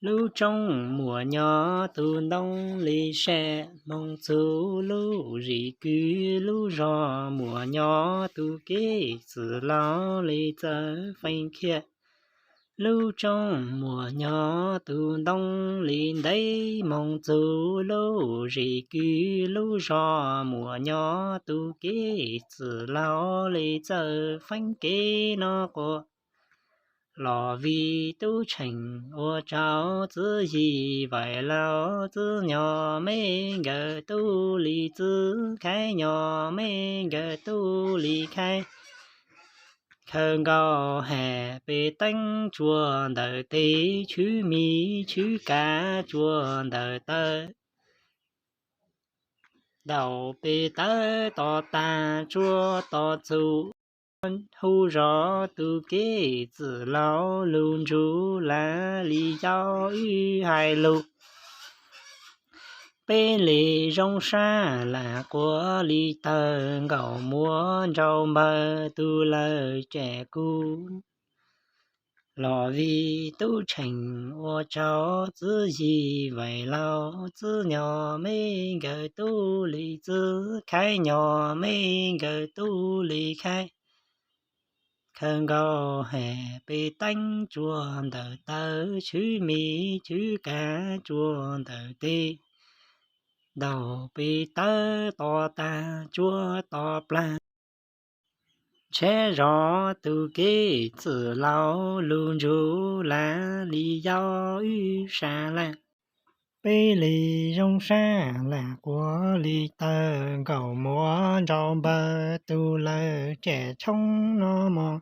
Lub roob muaj nyob tus ntoo li sam, moog txug lub zim kwv lub zog muaj nyob tus kev txwj laug li txawj feeb khiaj. Lub roob muaj nyob tus ntoo li ntev, moog txug lub zim kwv lub zog muaj nyob tus kev txwj laug li txawj feeb kev no quas. Los vim tub Tsheej ua rau txwv yig Vais Laug txwv nyo, me nkawd tub li txwv khaib nyo, me nkawd tub li khaib. Khaws nkaus ham peb teeb tsuas ntawm teg, tshwb mis tshwb kav tsuas ntawm taw. Daum peb tawb to tag tsuas to txug, hu zov tus kev txwj laug lug ntsug lav li yau wb hais lug. Peb li zoo sab lam quas li tawg, nkaum muab ntsau npawg tus lawg tsam kuv. Los vim tub Tsheej ua rau txwv yig Vais Laug txwv nyo, me nkawd tub li txwv khaib nyo, me nkawd tub li khaib. Khaws nkaus ham peb teeb tsuas ntawm taw, tshwb mis tshwb kav tsuas ntawm teg. Daum peb tawb to tag tsuas to plag, tshab zov tus kev txwj laug lug ntsug lav li yau wb sab laj. Peb li zoo sab lam quas li tawg, nkaum muab ntsau npawg tus lawg tsam tshoob no mog.